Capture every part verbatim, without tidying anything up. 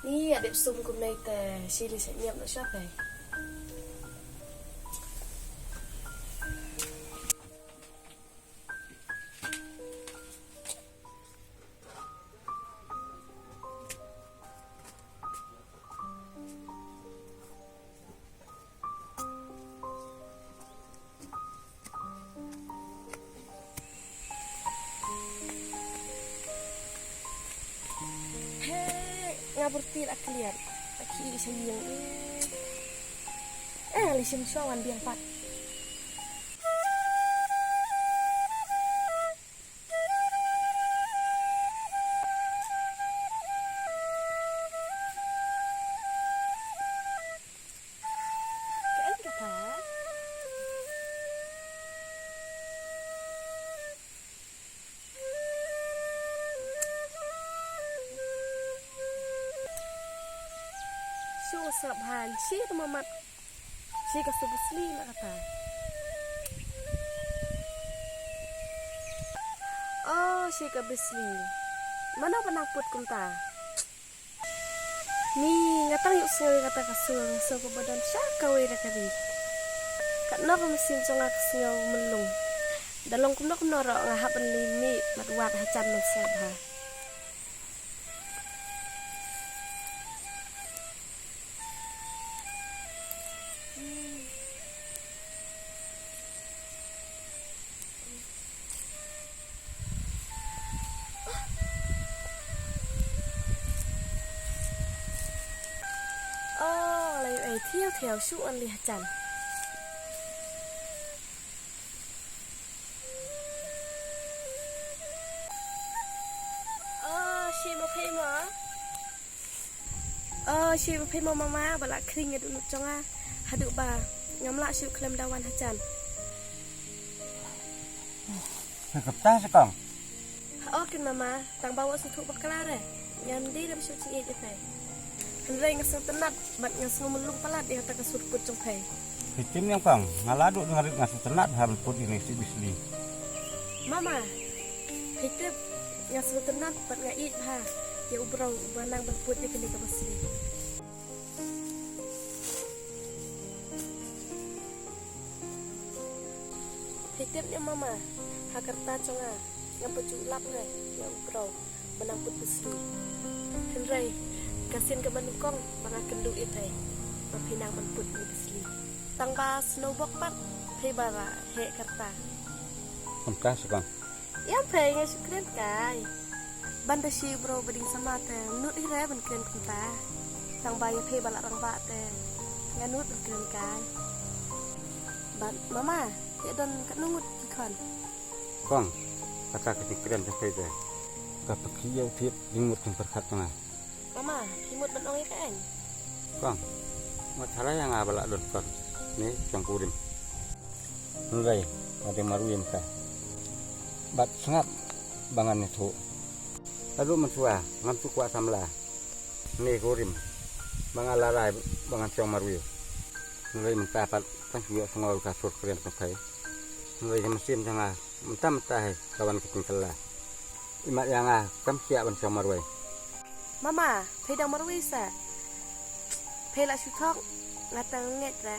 Ni ïa dep sum kumne te shi li sha ñiap noh sha te. He, nga pyrthei la kliar. Aki sa ïing. Eh, li sim shwa wan biang pat. Ka en kata. Shu sap han shi tu mamat. Shi ka su bisli na kata. Oh, shi ka bisli. Mano ba nang put kumta? Ni nga tang ïohsngew ïa kata ka sur, sur kaba don sha kawei na ka ri. Katno ka mynsiem jong nga ka sngew myllung. Da long kumno kumno ruh nga hap ban leit mih bad wad hajan mynsiem ha. Oh, la ïoh ei thiaw thiaw shu wan leit hajan. Oh, shi ma phi ma. Oh, shi ba phi mo mama ba la khring ïa dohnud jong nga. Haduh ba ngam lah shuh khlem da wan hajan. Sa kata sa kong. Ha, oh, kin mama, tang ba wat sngewthuh bakla re. Ngam dei dam shuh jingïeit ïa phi. Hynrei nga sngewtynnat bad nga sngew myllung palat ïa kata ka sur put jong phi. Phi tip ne kong, nga la duh dang rit nga sngewtynnat ha ban put ïa kane ka bisli. Mama, phi tip, nga sngewtynnat bad nga ïeit bha ïa u briew uba nang ban put ïa kane ka bisli. Phi tip ne mama, ha ka rta jong nga, ngam pat ju lap ne ïa u briew ba nang put bisli. Hynrei ka sien kaba nyngkong ba nga kynduh ïa phi ba phi nang ban put ïa ka bisli. Tang ba sngewbok pat phi ba la heh ka rta. Kumta sa kong. Ïa phi nga shu kren kai. Ban da shi bro ba ding sama te nud hi re ban kren kumta. Tang ba ïa phi ba la rangbah te nga nud ban kren kai. Bad mama, ïa don katno ngut ki khon? Kong, kata ka jingkren jong phi te ka pynkhih ïa u thied jingmut jingpyrkhat jong nga. Mama, phi mut ban ong ïa kaei? Kong, nga tharai ïa nga ba la don khon ne jong kurim. Hynrei nga dei marwei mynta. Bad sngap ba ngan ïathuh. Haduh mynshuwa ngam shu kwah samla ne kurim ba nga la rai ba ngan shong marwei. Hynrei mynta pat tang shu ïohsngew ka sur kren jong phi. Hynrei ka mynsiem jong nga mynta mynta hi ka wan ka jingkylla. Imat ïa nga kam shah ban shong marwei. Mama, phi dang marwei sa. Phi la shu thok, nga tang ngeit re.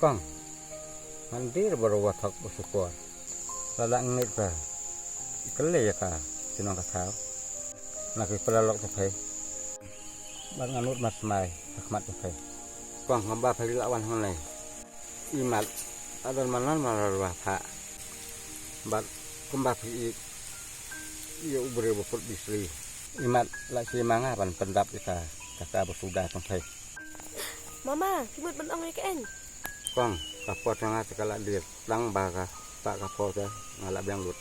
Kong, ngan dei re baroh wa thok ba shukor. Lada ngeit ba i kylli ïa ka shnong ka thaw na ki paralok jong phi. Bad nga nud mar smai ha khmat jong phi. Kong, ngam ba phi la wan hangne. Imat, adon manan manan wa pha. Bad kumba phi i ïa u briew ba put bisri. Imat la shi ma nga ban pyndap ïa ka kata ba suda jong phi. Mama, phi mut ban ong ïa kaei? Kong, ka por jong nga te ka la dier, tang ba ka, ba ka por te nga la biang lut.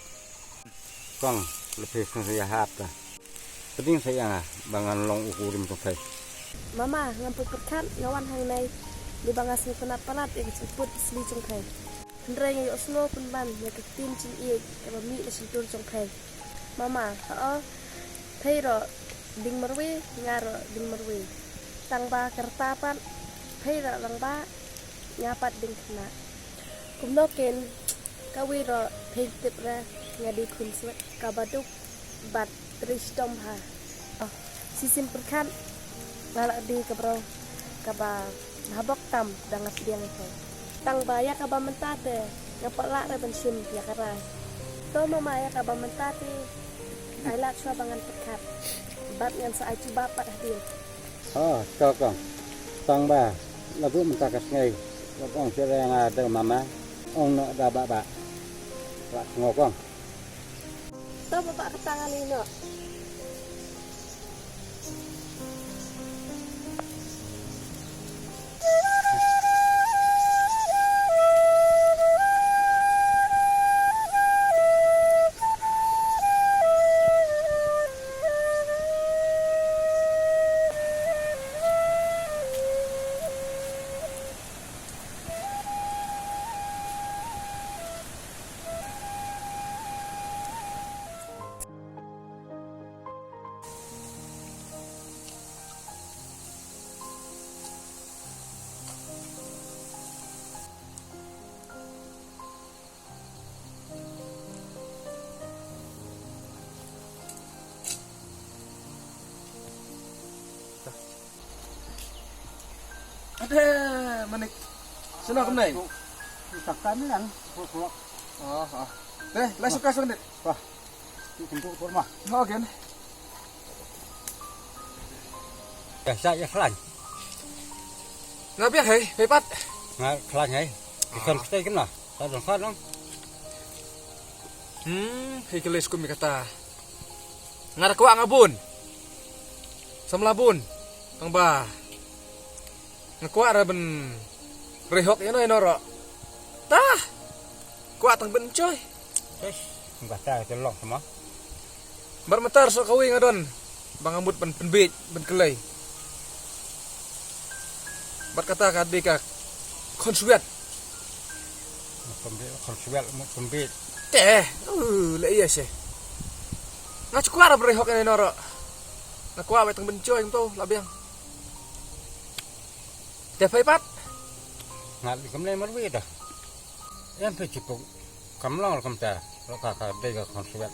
Kong, lada phi sngewsih ïahap te pdiang sa ïa nga ba ngan long u kurim jong phi. Mama, ngam pat pyrkhat nga wan hangne, dei ba nga sngewtynnat palat ïa ka jingput bisli jong phi. Hynrei nga ïohsngew pynban ïa ka ktien jingïeit kaba mih na shyntur jong phi. Mama, hooid, phi ruh ding marwei, nga ruh ding marwei. Tang ba ka rta pat, phi ruh rangbah, nga pat ding khynnah. Kumno kin, kawei ruh phi tip re, nga dei khun swet kaba duk bad trei shitom bha. Oh, Shisien pyrkhat nga la dei ka briew kaba ha bok tam da nga pdiang ïa phi. Tang ba ïa kaba mynta te nga pat lah re ban shim ïa ka rai. To mama, ïa kaba mynta te ai lad shuwa ba ngan pyrkhat bad ngan sa ai jubab pat hadien. Ha, to kong. Tang ba la dei mynta ka sngi, la ong sha re nga da mama, ong noh da ba ba. La sngew kong. To ba ba ka tang ani noh. Ade, Manik. Sino kumne? Takkan lang. Oh, oh. Deh, la suka sendit. Wah. Itu untuk kurma. Oke. Ya, sa ïa khlaiñ. Nga biang hei, hei pat. Nga khlaiñ hei. Ki san pstei kena. Sa dong sa dong. Hmm, hei, kele skum ïa kata. Nga da kwah nga bun. Samla bun. Tang ba nga kwah ra ban rei hok ïa no ïa no ro. Tah. Kwah tang ban choi. Eish, nga ta te long sama. Bar matar so kawei nga don ba nga mut ban pynbeit ban klei. Bad kata ka dei ka khonswet. Pynbeit, khonswet, mut pynbeit. Te, uh, le ïa se. Nga kwah ra ban rei hok ïa no ro. Nga kwah ba tang ban choi kumto la biang. Te phai pat. Nga li kam le mar wi da. Em phi chipuk kam long kam ta. Ro ka ka dei ka khonswet.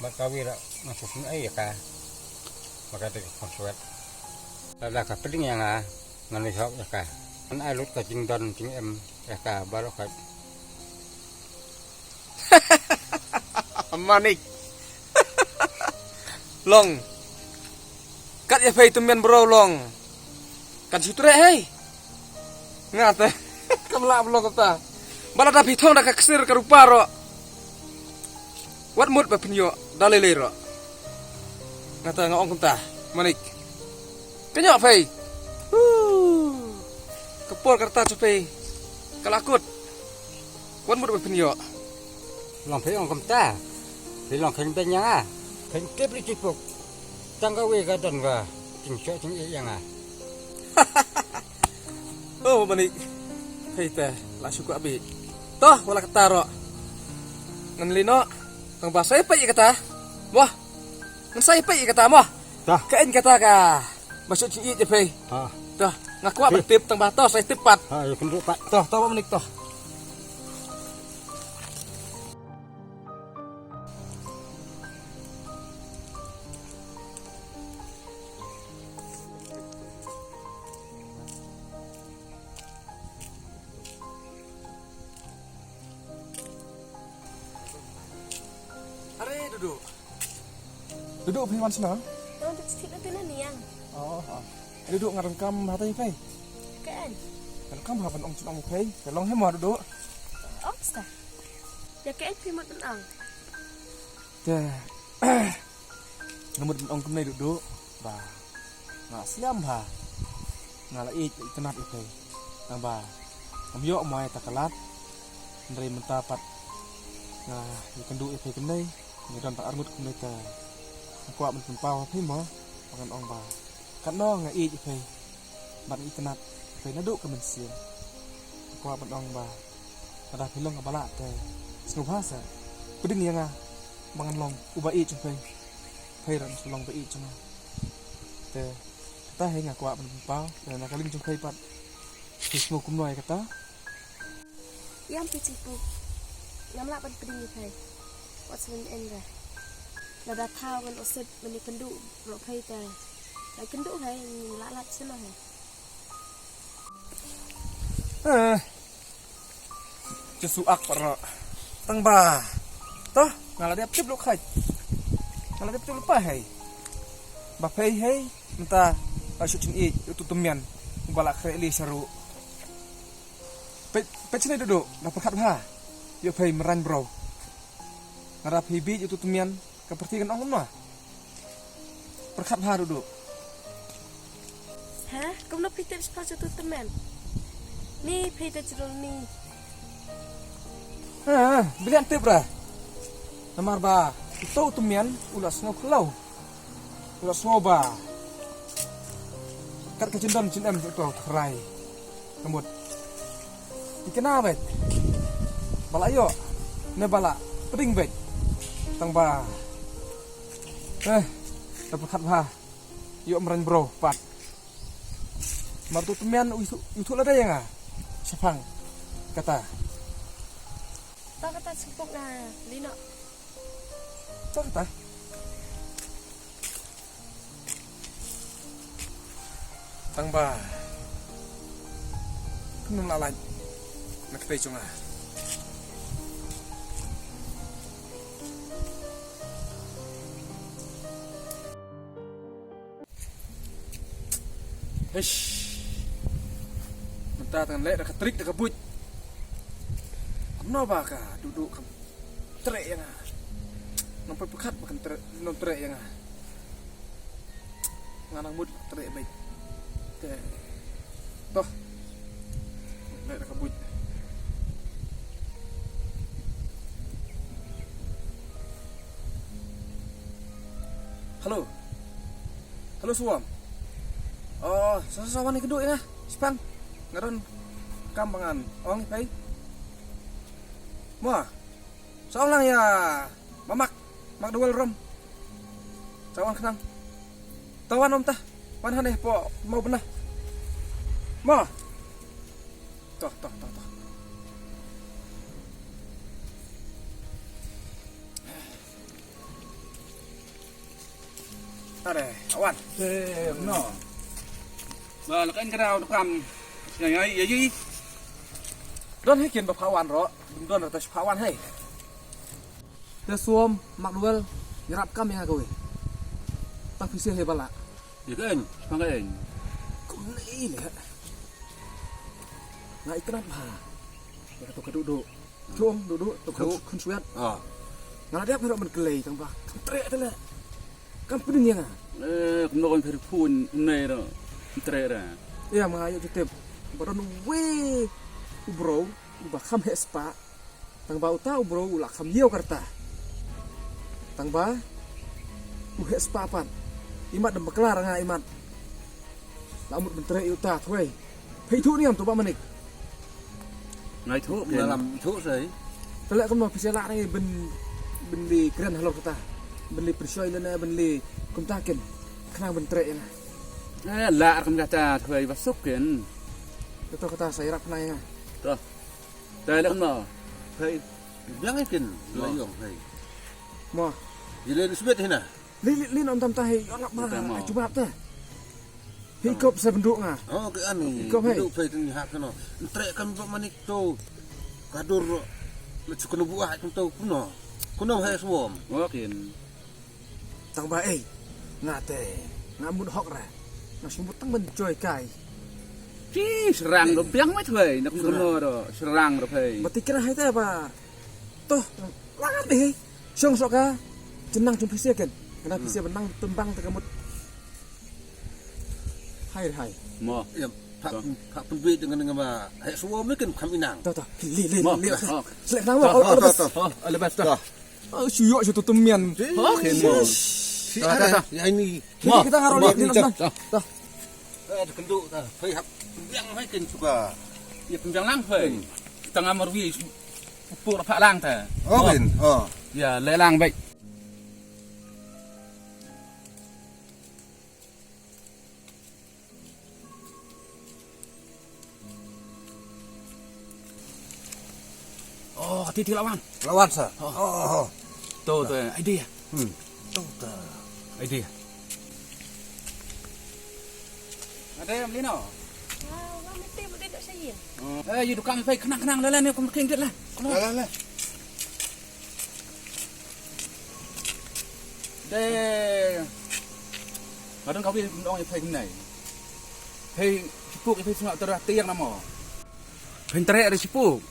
Bad ka wi ra nga su sum ai ka. Ba ka dei ka khonswet. La da ka pding ïa nga ngan li hok ïa ka. An ai lut ka jingdon jingem ïa ka baroh ka. Manik. Long. Kat ïa phai tu men bro long. Kan shu treh hei. Nga te. Kam lah bro kata. Ba la da phi thong da ka ksir ka rupa ro. Wat mut ba phin ïoh da lei lei ro. Nga te nga ong kumta. Manik. Ka ïoh phai. Huh. Ka por ka rta chu phai. Ka la kut. Wat mut ba phin ïoh. Long phi ong kumta. Phi long kheiñ beiñ ïa nga. Kheiñ tip li chipuk. Tang ka wi ka don ka. Jingshah jingïeh ïa nga. Oh, Manik. Hei te, la shu kwah bit. Toh, wala kata ro. Ngan leit noh. Tang ba sa ïa peit ïa kata. Wah. Ngan sa ïa peit ïa kata mo. Toh. Ka ïeng kata ka. Ba shu jingïeit ïa phi. Ha. Toh, nga kwah ban tip tang ba toh sa ïa tip pat. Ha, ïa kynduh pat. Toh, toh ba Manik toh. Are Dudu. Dudu, phi wan sno? Wan tu stik na tu na niang. Oh, oh. Dudu, nga donkam ha tai phi. Ken. Nga donkam ha ban ong chin ong phi. Ka long hi mo Dudu. Ong sta. Ïa ken phi mut ban ong. Te. Nga mut ban ong kumne Dudu ba nga sliam bha. Nga la ïeit la itynnad ïa phi. Tang ba ngam ïoh mo ïa ta ka lad. Hynrei mynta pat nga ïakynduh ïa phi kumne. Nga don tang arngut kumne te nga kwah ban pynpaw ha phi mo. Ba ngan ong ba katno nga ïeit ïa phi. Bad nga itynnad ïa phi naduh ka mynsiem. Nga kwah ban ong ba lada phi long kaba lah te sngewbha sa pdeng ïa nga ba ngan long uba ïeit jong phi. Phi ruh sa long ba ïeit jong nga. Te kata hi nga kwah ban pynpaw, te na ka liang jong phi pat phi sngewbha kumno ïa kata? Ïam phi Chief Pu. Ngam lah ban pdeng ïa phi. Wat sa wan em re. Lada thaw ngan ym sep ban ïakynduh baroh phi te. La kynduh hi, ngim lah lait shuh noh hi. Eh, Jesu ak para. Tang ba. Toh, nga la dep tip luk hai. Nga la dep tip luk pa hai. Ba phi hai, mynta ba shu chin i utu tymmen. Ba la khreh li sharu. Peit, peit shane Dudu, da pyrkhat bha. Ïoh phi mrain bro. Nga da phi bi utu tymmen. Ka pyrthei kan ong kumno? Pyrkhat bha Dudu. Ha? Kumno phi tip shaphang utu tymmen? Ni phi da jrul ni. Ha, brilliant tip ra. Namar ba utu tymmen u la sngew khlaw. U la sngew ba kat ka jingdon jingem jong uto u trai. Ka mut. Ïa kane beit. Ba la ïoh ne ba la pdeng beit. Tang ba. Eh, da pyrkhat bha. Ïoh mrain bro pat. Mar tu tymmen u ïathuh, u ïathuh lada ïa nga. Shaphang kata. Ta kata sempok na lino. Ta kata. Tang ba. Pynlong la lait na kata jong nga. Hish. Mynta tang leh da ka trik da ka buit. Kumno ba ka Dudu kam treh ïa nga. Ngam pat pyrkhat ba kan treh, ngam treh ïa nga. Nga nang mut treh beit. Te. Toh. Leh da ka buit. Hello. Hello Suom. Oh, sa sa wan ïakynduh ïa nga. Shipang. Nga don kam ba ngan ong ïa phi. Mo. Sa ong lang ïa Mamak, Mak Dewel Rom. Sa wan khnang. To wan ym tah. Wan hangne hapoh Mawbynna. Mo. Toh, toh, toh, toh. Are, awan. Eh, no. Ba la kan kra kam. Ngai ngai, ïa ïa. Don hi kin ba pha wan ro, don ra ta pha wan hai. Te Suom, Mak Dewel, ïarap kam ïa nga kawei. Tang phi sngewbha ba la. Ïa ka en, pang ka en. Kumne i leh. Nga itynnad bha. Ïa kato ka Dudu. Ïa kato ka Dudu, to khun, khun Swiat. Ah. Nga la dep ngan ïarap ban kylli tang ba kam treh te leh. Kam pynning ïa nga. Eh, kumno kan pher phun, kumne ra. Treh ra. Ïa, ma nga ïoh tip. Ba don uwei u bro uba kham heh spah. Tang ba uta u bro u la kham ïew ka rta. Tang ba u heh spah pat. Imat dang bakla ra nga imat. La mut ban treh ïa uta thwei. Phi ithuh ne em to Bah Manik? Nga ithuh, nga lam ithuh sei. Te leh kumno phi sa lah ne ban, ban leh kren halor kata. Ban leh pynshoi lane ban leh kumta ken. Khnang ban treh ïa nga. Eh, lah kum kata thwei ba suk ken. Kato kata sa ïarap khnang ïa nga. To. Te leh kumno? Hei. Biang ïa ken. Mo. La ïong hei. Mo. Ïa leh sbet hina. Lin, lin, lin, ym tam ta hi, ïoh lap ma. Ym tam ma. Ai, jubab ta. Hi kop sa benduk nga. Oh, ke ani. Hi kop, hei. Benduk phai teng ha kano. Ntrek kan ba Manik to. Kadur. Leh sukno buah kan to kuno. Kuno hai suom. Okin. Tang ba ei. Nga te. Nga mut hok ra. Nga sumut tang ban joi kai. Ki serang ro biang mai thwei. Nak kuno ro. Serang ro phai. Mati kena hai te ba. Toh. Langat deh. Shong soka. Jenang jong phi sha ken. Kena phi sha benang tembang te ka mut. Hai, hai. Mo. Ya, phah, phah pynbeit dengan, dengan ba. Hai suom ni ken kham inang. Toh, toh. Li, li, li. Mo. Selek nang mo. Toh, all, all the best. Toh, toh. Oh, all the best, toh. Toh. Oh, shu ïoh shu tu temian. Toh, ken mo. Si ada yang ini. Mo. Kita harus lihat ni, toh. Toh. Eh, ada kenduk, toh. Hai, hap. Yang hai ken suka. Ya, pembiang lang, hai. Tengah marwi. Pur phah lang ta. Oh, ken. Oh. Ya, leh lang beit. Oh, ti ti lawan. Lawan sa. Oh. Oh, oh, oh. Tu, tu, idea. Hmm. Tu, Ai dei. Ade, Melino. Wah, wah, mesti mesti dok sayin. Eh, yu dukan phai khnang khnang la la ne kum king dit la. Khnang. La la. Dei. Kadang kawin ong phai nai. Phai sipuk phai sngap tara tiang namo. Phai treh re sipuk.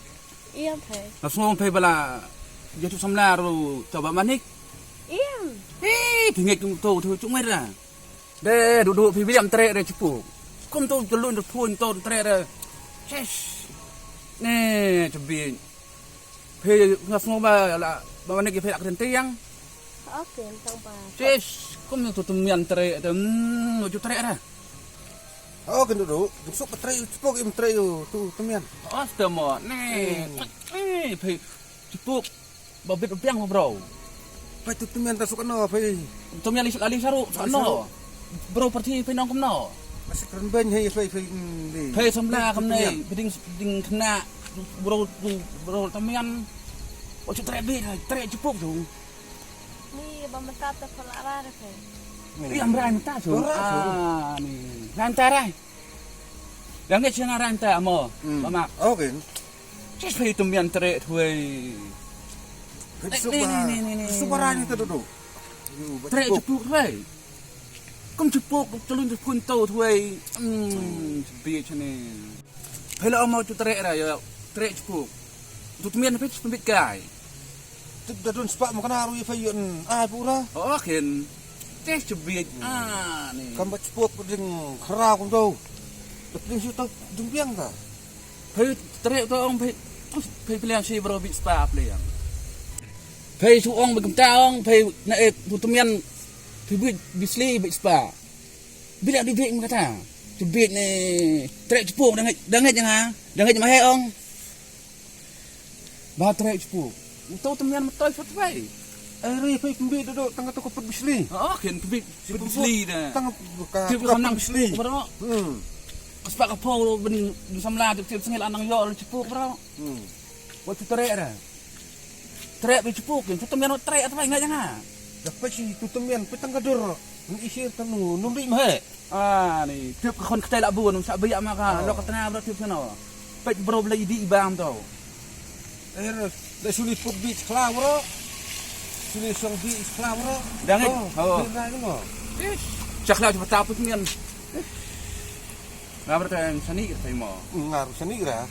Ïa phai. Nga sngew phai ba la jatuh samla ruh taba manik. Ïa. Hei, phi ngeit kum to to cuk mai ra. De, duduk phi biang treh re sipuk. Kum to telun telun to treh re. Ses. Ne, cebi. Phi nga sngew ba la ba manik phi la kren tiang. Oke, tang pa. Ses, kum to temian treh te. Hmm, ju treh ra. Oh, kendo do. Duk sok petrei, cepok im trei tu temian. Oh, stemo. Ne. Eh, phi cepok. Ba bit biang bro. Phi tu temian ta sok no, phi. Temian li ali saru sok no. Bro parti phi nong kumno. Masih keren ben hei phi phi ni. Phi samla kam ne. Biding ding kena bro tu bro temian. Oh, trei bit, trei cepok tu. Ni ba mata ta pala ra phi. Ri amra mata so. Ah, ni. Nanta rai. Yang ngi chena ranta mo. Mama. Okay. Sis phi tu mian treh thui. Ni ni ni ni. Subaran ta duduk. Treh cepuk thui. Kum cepuk telun cepuk to thui. Hmm, bi chene. Phi la mo tu treh ra ya. Treh cepuk. Tu mian phi pembit kai. Tip da don spah ma kana ru i pha yun ai pura. Oh, khin. Teh chubit. Ah, ni. Kam ba chpok ding khra kum tu. Ding si tu ding biang ta. Phai treh tu ong phai. Phai pliang si bro bit spah pliang. Phai su ong ba kumta ong phai na eh tu temian. Phai bit bisli bit spah. Bila di bit kata. Chubit ni treh chpok dangit dangit nga. Dangit ma he ong. Ba treh chpuk. Uto temian metoi fat bai. Eh, ri phi kembi duduk tang tu ko put bisli. Oh, ken kembi put bisli da. Tang ka put bisli. Bro. Hmm. Kaspa ka pau ben samla tu sengil anang yo chpuk bro. Hmm. Wat tu treh ra. Treh bi chpuk ken tu temian treh at bai ngai janga. Dapat si tu temian petang ka dur. Ni isir tanu nundri mah. Ah, ni tip ka khon ktai la bun sa biak ma ka lo ka tna bro tip sano. Pek bro bla idi ibam tau. Eh, da suli puk bi chkla bro. Suli song bi chkla bro. Dang eh. Oh. Chakla chakla put mian. Na bro ta sani ka tai mo. Ngar sani ra.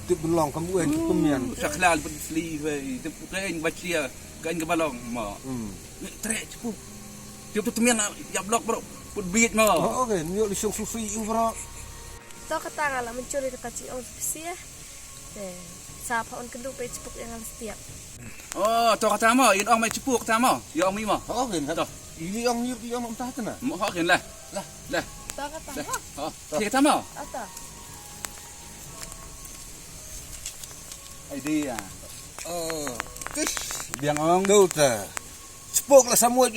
Tip belong kam buen put mian. Chakla put sli tip ka en bachia ka en ka balong mo. Hmm. Treh chpuk. Tiup tu temian ya blok bro. Put bit mo. Oh, okay. Nyo li song susu i bro. To kata nga la mencuri kata ci ong pisia. Te sa pha on kendu pe chpuk yang la setiap. Oh, to kata mo, in ong mai chpuk kata mo. Ya ong mi mo. Oh, okay. To. Ini ong ni ong entah tu na. Mo ho ken lah. Lah. Lah. To kata mo. Oh, kata mo. Ata. Idea. Oh, tis. Biang ong. Tu ta. Chpok la samut.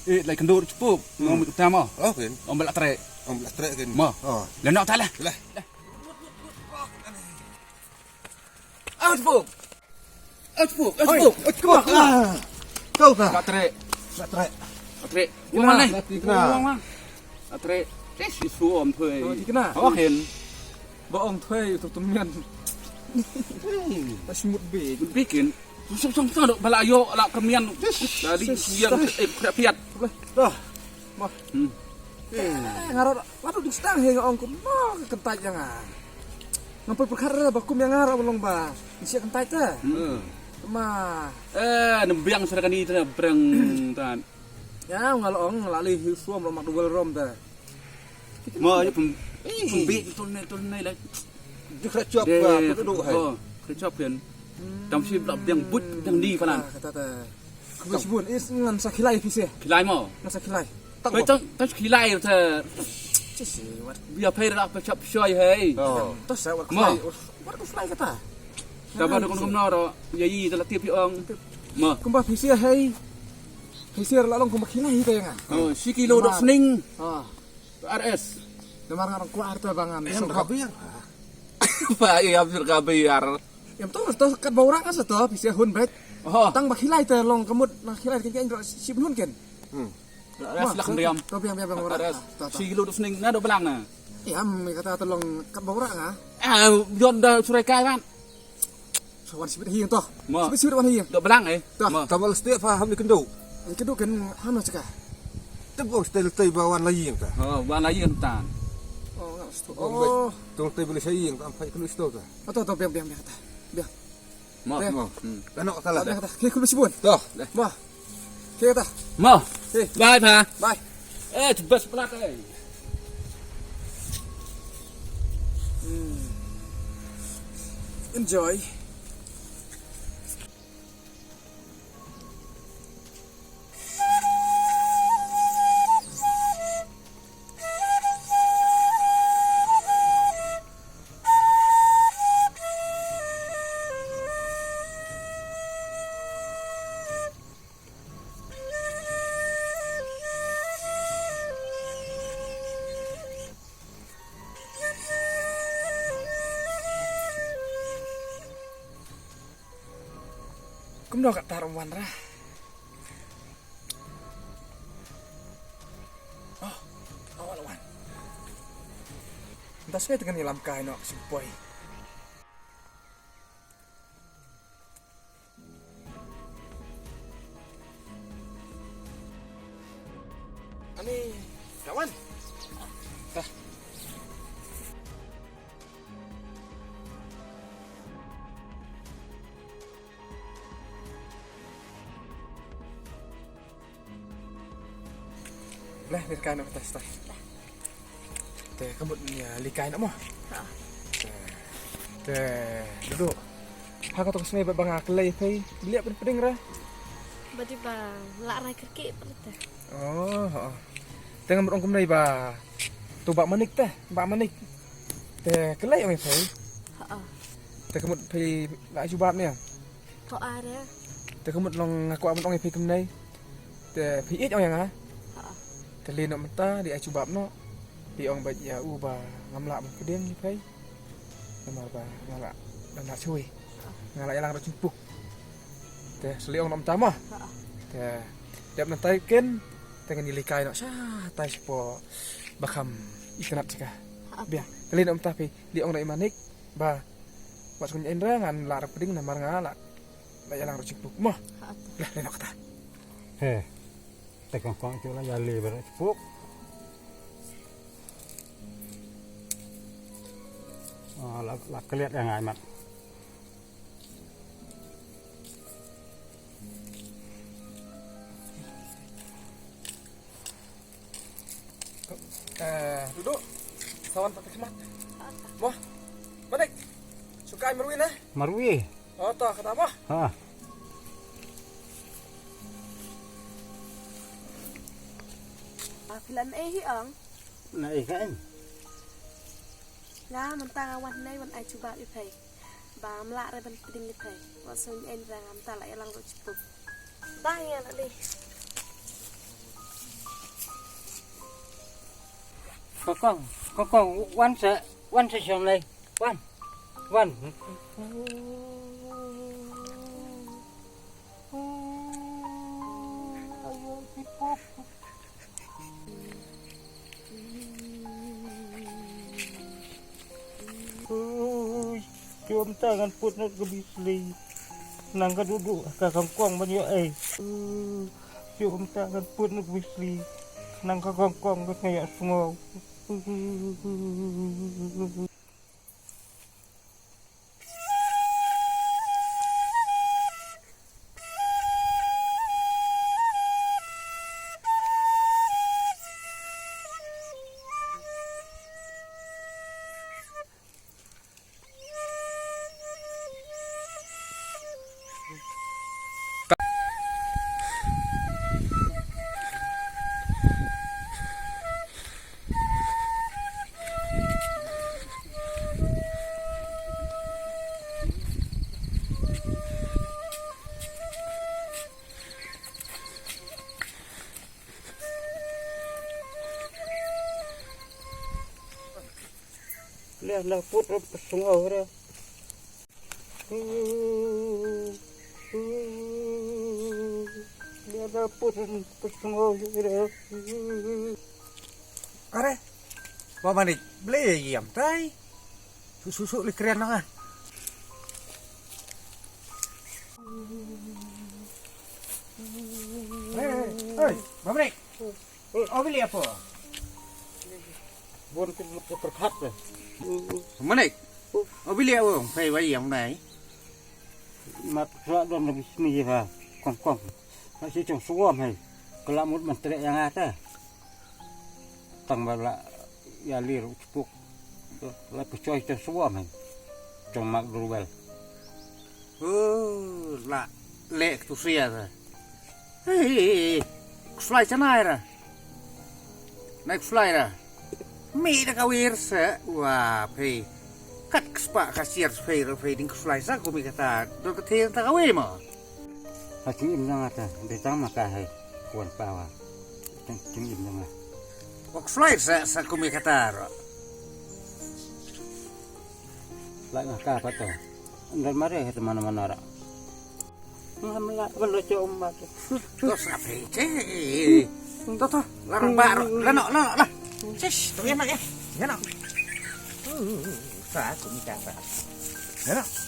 Eh, lai kendur chpok. Ngom tu tama. Oh, ken. Om bela trek. Om bela trek ken. Ma. Oh. Lena ta lah. Lah. Ah, chpok. Ah, chpok. Ah, chpok. Ah, chpok. Kau ka. Bela trek. Bela trek. Bela trek. Kena, kena. Bela trek. Tes isu om thoi. Oh, kena. Oh, ken. Ba ong thoi tu temian. Pas mut be. Bikin. Song song song bala yo la kemian. Jadi yang eh piat. Dah. Mah. Hmm. Eh, ngarap ladu di stang he ong ku ma kentai yang ah. Ngampul perkara ba kum yang ngarap long ba. Isi kentai ta. Hmm. Ma. Eh, nembiang serakani ta breng tan. Ya ngal ong la li suam lo mak dual rom ta. Ma ya pem pem bi tul ne tul ne la. Di kra chop ba tu do hai. Oh, kra chop kan. Tam si bla biang but biang di palan. Kata ta. Kebis bun is ngan sa khilai pise. Khilai mo. Ngan sa khilai. Tang tang tang khilai ta. Bia phai ra pa chap shoi hai. Oh. Tas sa wat khilai. Wat khilai kata. Ta ba dong kumno ro ya i ta la tip ong. Ma. Kumba pise hai. Pise la long kumba khilai ta yang. Oh, si kilo dok sning. Ah. R S. Namar ngarang kuar ta bangan. Em kabiar. Ba iya bir kabiar. Em to to kat ba orang asa to pise hun bet. Oh. Tang ba khilai ta long kemut na khilai ken ken si hun ken. Hmm. Ras lah kemriam. To biang biang biang ora. Ras. Shi kilo dus ning na do belang na. Iam kata tolong kat bau rak nga. Ah, yon da surai kai ban. Sawan sibit hi to. Ma. Sibit sibit wan hi. Do belang eh. To. Ma. Tabal setiap faham ni kendo. Ni kendo kan hano cakap. Tebok stel tei bawan lain ta. Oh, wan lain tan. Oh, nggak setu. Oh. Tong tei boleh sayang tak sampai kendo situ ta. Oh, to to biang biang biang ta. Biang. Ma, eh. Ma. Hmm. Ano kata lah. Biang ta. Kini kulu sibun. To. Ma. Kini ta. Ma. Eh. Bye pa. Bye. Eh, cepat pelat eh. Hmm. Enjoy. Kumno ka tar wan ra. Oh, awal wan. Ntas ngai dengan ilam kai nok simpoi. Ani, kawan. Dah. Leh, likai noh tas tas. Te kamut nia likai noh mo. Ha. Te, te duduk. Ha ka tong sne ba nga klei pei. Beli apa peding ra? Badi ba la rai kerki pelete. Oh, oh. Te ngamut ong kumnei ba tu ba manik te, ba manik. Te klei ong pei. Ha. Te kamut pei la jubab nia. To are. Te ka mut long nga kwah ban ong ïa phi kumne. Te phi ïeit ong ïa nga. Ha. Te lei noh mynta dei ai jubab noh. Dei ong beit ïa u ba ngam lah ban pdiang ïa phi. Namar ba nga lah, nga lah shui. Nga lah ïalang ruh jingpuk. Te sa lei ong noh mynta mo. Ha. Te dep nangtai ken te ngan ïalehkai noh shatai shapoh ba kham itynnad shaka. Ha. Biang. Te lei noh mynta phi dei ong noh ïa Manik ba Wat sngewthuh ngan lah ruh pdiang namar nga lah. Lah ïalang ruh jingpuk mo. Ha, to. Lah, lei noh kata. He. Te kong kong cu lah ïaleh ruh jingpuk. Oh, lah, lah klet ïa nga mat. Eh, duduk. Sawan pakai khmat. Mo. Balik. Suka marwin eh? Marwin. Oh, to kata mo. Ha. Ah, phi lah na ei hi ong. Na ei kan. Nga mynta nga wan nai wan ai jubab ïa phi. Ba ngam lah re ban pdiang ïa phi. Wat sngewthuh ngan mynta lah ïalang ruh jingpuk. Ba ïa lah dei. Kokong, kokong, wan sa, wan sa shong lai. Wan. Wan. Ui, jom ta ngan put nut ka bisli. Nang ka dudu ka kangkong ban ïoh ei. Ui, jom ta ngan put nut ka bisli. Nang ka kangkong ban ïoh sngew. Leh la put ruh sngew re. Are, ba manik, ble yam tai. Su su su li kren nang ah. Hei, hei, hei, ba manik. Oh, beli apa? Bon ke mut perkhat deh. Manik. Oh, beli apa? Hei, ba yam nai. Mat suak don lebih seni ya, kong kong. Masih cong suam hei. Kelak mut menteri yang ada. Tang ba la ïalir u tpuk. La pyrshoi te suam hei. Jong Mark Durwell. Oh, la leh tu sia ta. Hei, hei, hei. Kslai chanai ra. Nai kslai ra. Mi da kawir se. Wa, phei. Kat kspa ka siar phei ra phei ding kslai sa kumi kata. Don ka thei ta kawir mo. Ha, jingim jong nga te, dei tang ma ka hei, wan pawa. Jing, jingim jong nga. Wak flight sa, sa kumi kata ro. Lah nga ka pa to. Ndar mare hei te mana mana ro. Ngam lah belo cho umba to. To sa pe che. To to, larang ba ro. Lano, lano, lah. Sis, to ya nak ya. Ya nak. Sa kumi kata. Ya nak.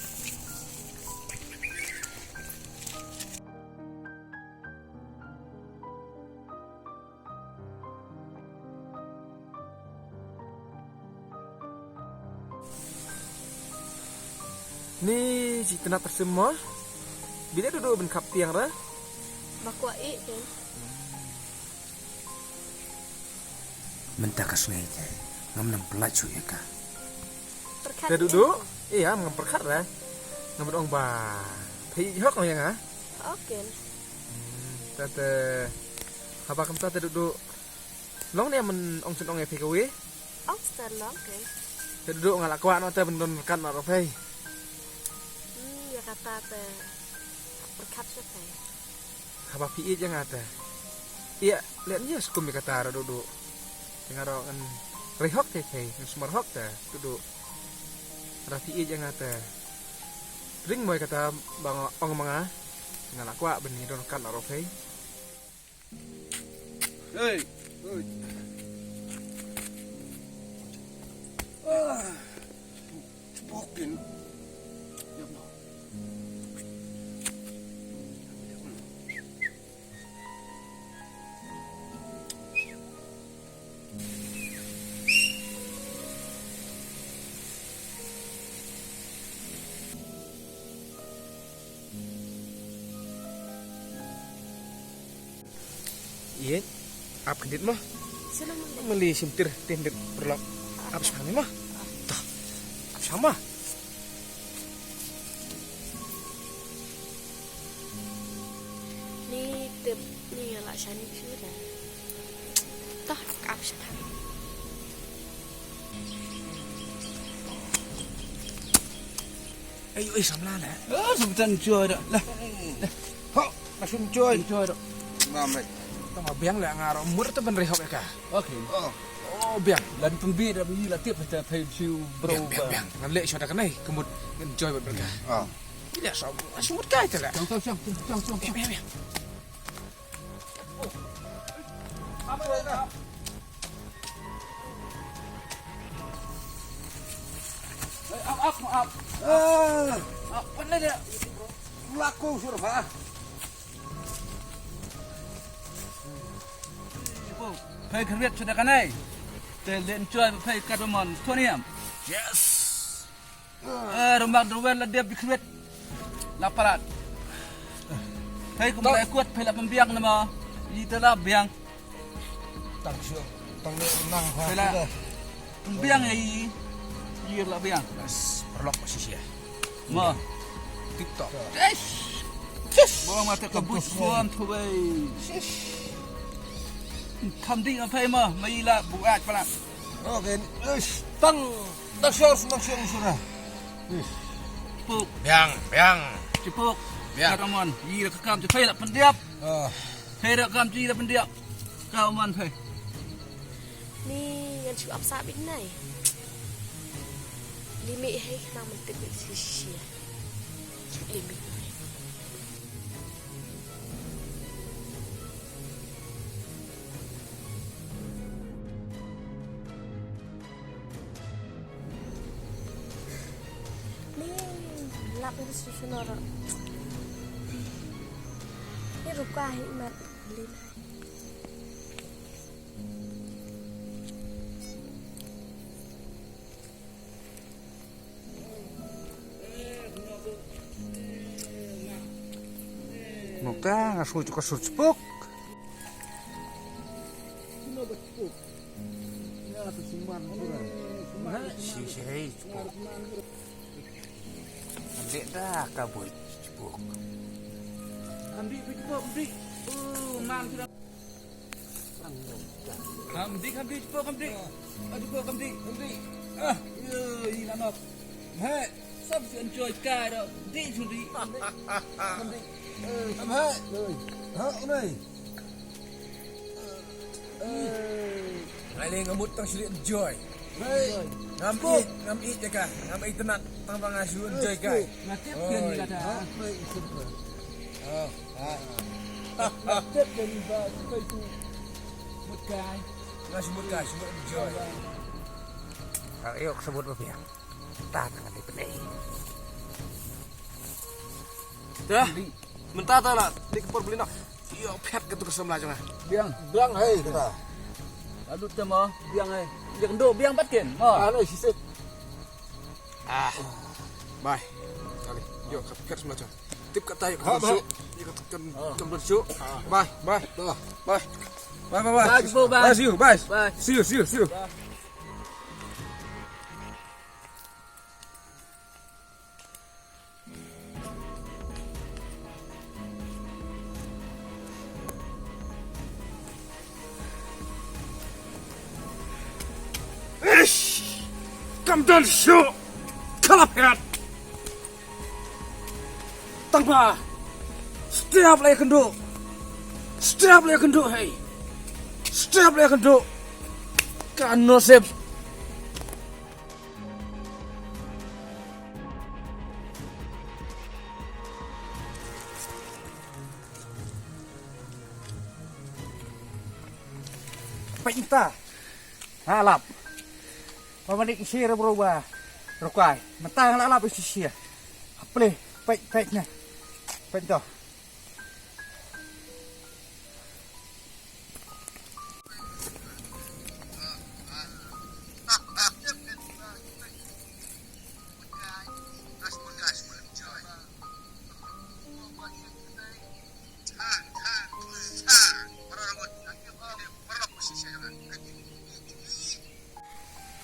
Ni ci tena tersim mo. Bila duduk ben kap tiang ra. Ba kwah ih, Ken. Mynta ka sngi te ngam nang pyllait shuh ïa ka. Pyrkhat. Te Dukduk? Ïa, ngam pyrkhat re. Ngam ong ba phi ïoh ong ïa nga. Oken. Hmm, te te haba kumta te Dukduk. Long ne men ong shen ong ïa phi kawei? Ong shen long ke. Te Dukduk nga la kwah noh te ben don ryngkat noh ruh phi. Hmm, ïa kata te pyrkhat shuh phi. Haba phi ïeit ïa nga te. Ïa, leh ïa skum ïa kata ruh Dukduk. Te nga ruh ngan rei hok te phi, ngan sumar hok te Dukduk. Haba phi ïeit ïa nga te. Ring mo ïa kata ba nga ong ma nga. Nga la kwah ban ïadon ryngkat noh ruh phi. Hey, hey. Ah. Spoken. Ïeit, ap khyndiat mo. Shalom, Mama. Mali shim tir, tin dit perlok. Ah, ap ah. Shang ni mo. Ah. Toh. Ap shang mo. Ni tip ni la shani phi da. Toh, ap shang. Ai, ai, samla la. Oh, samtan joy da. Lah. Ho, la shim joy. Joy da. Mama. Tama biang la nga ro mur ta ban rehok ka. Okay. Oh. Oh, biang. Lan pembi da bi la tip ta pay siu bro. Biang, biang, biang. Ngan leh shot ka nai, kemut ngan joy ban ka. Ah. Ila sa, asmut kai ta la. Chang, chang, chang, chang, chang. Biang, biang, biang. Ap, ap, ap. Ah. Ap, mana dia? Laku surfa. Pay kyrwit suda kanai. Te len choi pay katomon toniam. Yes. Eh, rumbak derwen la dep dikrit. La palat. Hei, kum la kut, hei la pembiang nama. Ita la biang. Tang sio, tang ne nang ha. Hei la pembiang ya i. Ita la biang. Bas, perlok masih sia. Ma. TikTok. Yes. Yes. Bawa mata ke bus buan tu wei. Yes. Kam ding apa ma, mai la buat palat. Okay, ish, tang, tang shor, tang shor, shor. Ish. Puk. Biang, biang. Cipuk. Biang. Kata mon, ira ka kam tu, pay la pendiap. Ah. Pay la kam tu, ira pendiap. Kau mon, pay. Ni ngan shu ap sa bit nai. Limi hei kena mentit bit sisi. Limi. Lap ni su su nor. Ni ruka hi mat. Lin. Nokta nga shu ka shu chpok. Shi shi hei chpok. Amdek da ka boi chpok. Amdek boi chpok amdek. Oh man. Kam dik, kam dik, chipok, kam dik. Ah, chipok, kam dik, kam dik. Ah, yo, i na nok. Mhe, sab si enjoy kai do. Dik, chun dik. Kam dik. Eh, kam hai. Oi. Ha, unai. Eh. Ngai le ngamut tang sili enjoy. Hai. Ngam i, ngam i jaka. Ngam i tenat tang bang asu enjoy kai. Ngatip kan ni kata. Ha, baik, super. Oh. Tep dan ba kai tu mut kai. Nga shu mut kai, shu mut enjoy. Ka yok sebut ba biang. Ta ta ngan dei pynei. Dah. Mynta ta la dik por beli nak. Yo phet ka tu ka samla jong nga. Biang. Biang hai kata. Aduh tema biang hai. Biang do biang bat ken. Ha. Ano sisit. Ah. Bai. Kali. Yo kat kat semacam. Tip kat tayo kat su. Yo kat kat kat su. Bai, bai. Bai. Bai, bai, bai. Bai, Kipo, bai. Bai, see you, bai. Bai. See you, see you, see you. Ish! Kam don shuh! Kala phet! Tang ba! Step leh kynduh! Step leh kynduh, hey! Step leh kynduh! Ka nusip! Peit mynta. Ha lap. Ba manik isi re bro ba. Rukai. Mynta nga la lap isi isi. Aple. Peit peit ne. Peit to.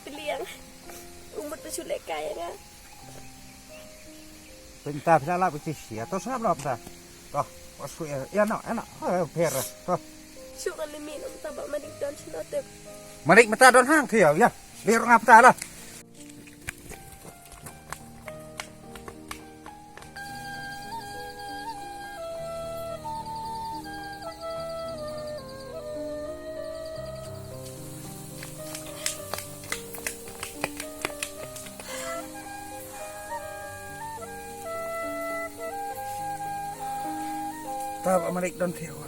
Piliang. Umut tu chule kaya nga. Pynta pynta la pynta sia to sngap la pynta. To, was ku ya ya no ya no. Pher to. Shu ka limi no ta ba madik don sino tep. Madik mata don hang thia ya. Lir ngap ta la. Ta ba manik don thia wa.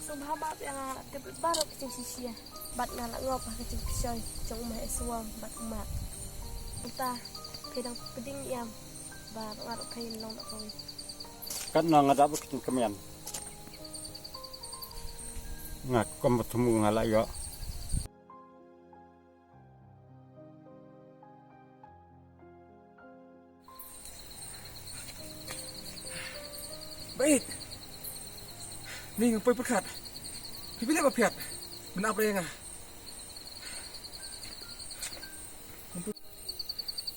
Sngewbha ba phi ïa nga tip baroh ka jingshisha bad nga la ngop ha ka jingpynshoi jong u Mahesh Wam bad u Mak. Mynta phi dang pdeng ïam ba nga ruh phi long da kawei. Katno nga dap ka jingkmen. Nga kum ba thmu nga la ïoh. Bait. Ni nga poi pyrkhat. Phi phi leh ba phiat. Mynap re nga.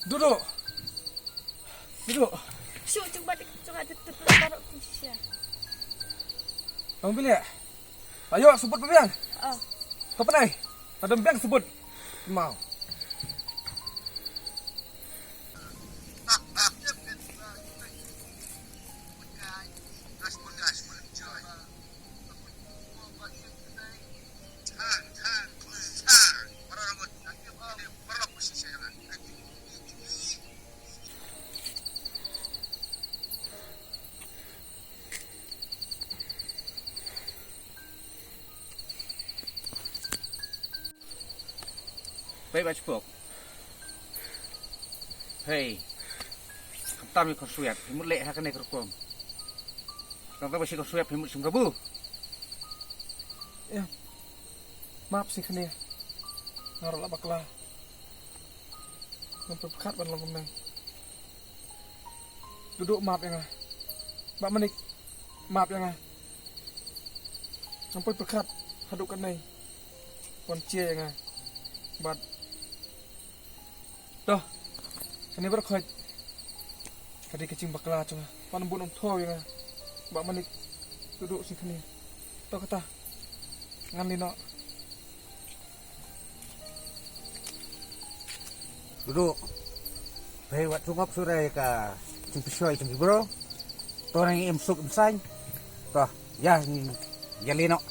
Dudu. Dudu. Shu jong ba dik jong ada tu tu baru tu sia. Ang bile. Ayo sebut ba biang. Oh. Ka pynai. Ada biang sebut. Mau. Hei, ba chipok. Hei. Khamtam ïa ka khonswet, phi mut leh ha kane ka rukom. Tang ba shi khonswet phi mut shim kabu. Ïa. Map shi khane. Nga ruh la bakla. Ngam pyrkhat ban long kumne. Duh duh map ïa nga. Bah Manik, map ïa nga. Ngam poi pyrkhat haduh katne. Pon chia ïa nga. Bad to, kane baroh khoit ka dei ka jingbakla jong nga. Pan bun ong tho ïa nga. Bah Manik, duh duh shi khane. To kata, ngan leit noh. Duh duh. Phi wat sngap shuh ïa ka jingpynshoh jong ki bro. To nang im suk im saiñ. To, ïa, ïa leit noh.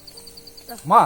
Ma.